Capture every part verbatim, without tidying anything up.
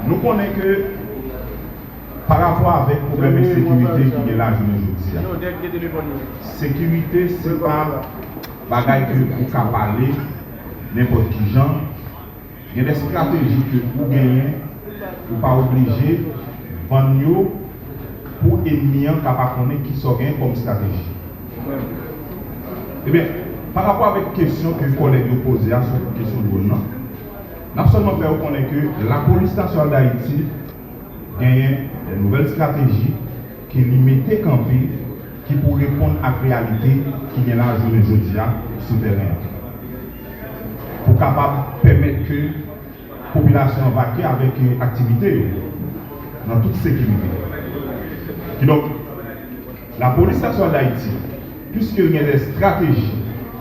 Nou konnen ke pa rapò avèk pwoblèm ensekirite ki gen la jounen jodi a, sekirite se pa bagay ke ou ka pale nenpòt ki jan. Gen de estrateji ke ou genyen, ou pa oblije vann yo pou enmi an ka pa konnen kisa w genyen kòm estrateji. Ebyen, pa rapò avèk kesyon ke kòlèg yo poze a sou kesyon dwòn nan, n ap sèlman fè yo konnen ke Lapolis Nasyonal Dayiti genyen de nouvèl estrateji ke li mete kanpe ki pou reponn ak reyalite ki gen la jounen jodi a sou tèren an. Pou kapab pèmèt ke popilasyon an vake avèk aktivite yo nan tout sekirite. Kidonk, Lapolis Nasyonal Dayiti, piske l gen de estrateji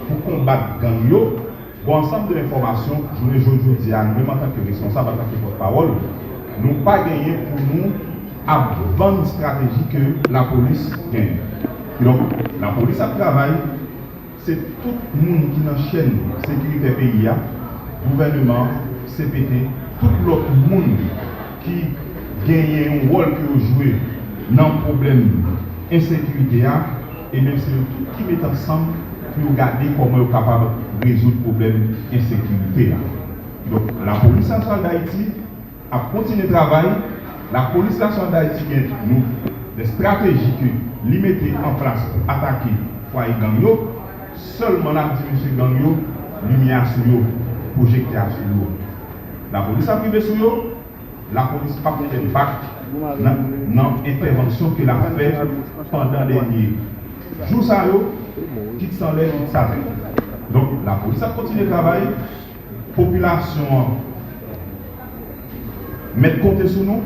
pou konbat gang yo, bon ansanm de enfòmasyon, jounen jodi a, nou menm antanke responsab, antanke pòtpawòl, nou pa genyen pou nou ap vann estrateji ke lapolis genyen. Kidonk, lapolis ap travay, se tout moun ki nan chèn sekiritè peyi a, gouvèneman, C P T, tout lòt moun ki genyen yon wòl ke yo jwe nan pwoblèm ensekirite a, ebyen se yo tout ki met ansanm pou yo gade kòman yo kapab rezoud pwoblèm ensekirite a. Donk, Lapolis Nasyonal Dayiti ap kontinye travay. Lapolis Nasyonal Dayiti gen nou de estrateji ke li mete an plas pou atake fwaye gang yo. Sèlman n ap di mesye gang yo, limyè a sou yo, pwojektè a sou yo. Lapolis ap rive sou yo, lapolis p ap fè bak nan, nan entèvansyon ke l ap fè pandan dènye jou sa yo, kit san lè, kit san lè. Donk, lapolis ap kontinye travay, popilasyon an mèt konte sou nou,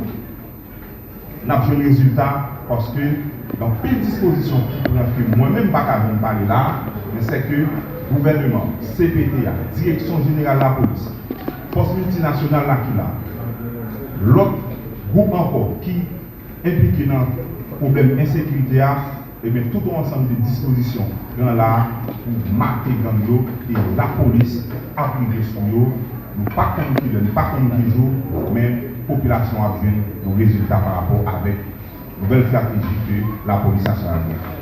n ap jwenn rezilta, paske gen anpil dispozisyon ki pran ke mwen menm m pa ka vin pale la, men se ke gouvèneman, C P T a, Direksyon Jeneral Lapolis, Fòs Miltinasyonal la ki la, lòt gwoup ankò ki enplike nan pwoblèm ensekirite a, ebyen, tout yon ansanm de dispozisyon pran la pou mate gang yo, e lapolis ap rive sou yo. Nou pa konn kilè, nou pa konn ki jou, men popilasyon ap jwenn yon rezilta pa rapò avèk nouvèl estrateji ke lapolis nasyonal gen.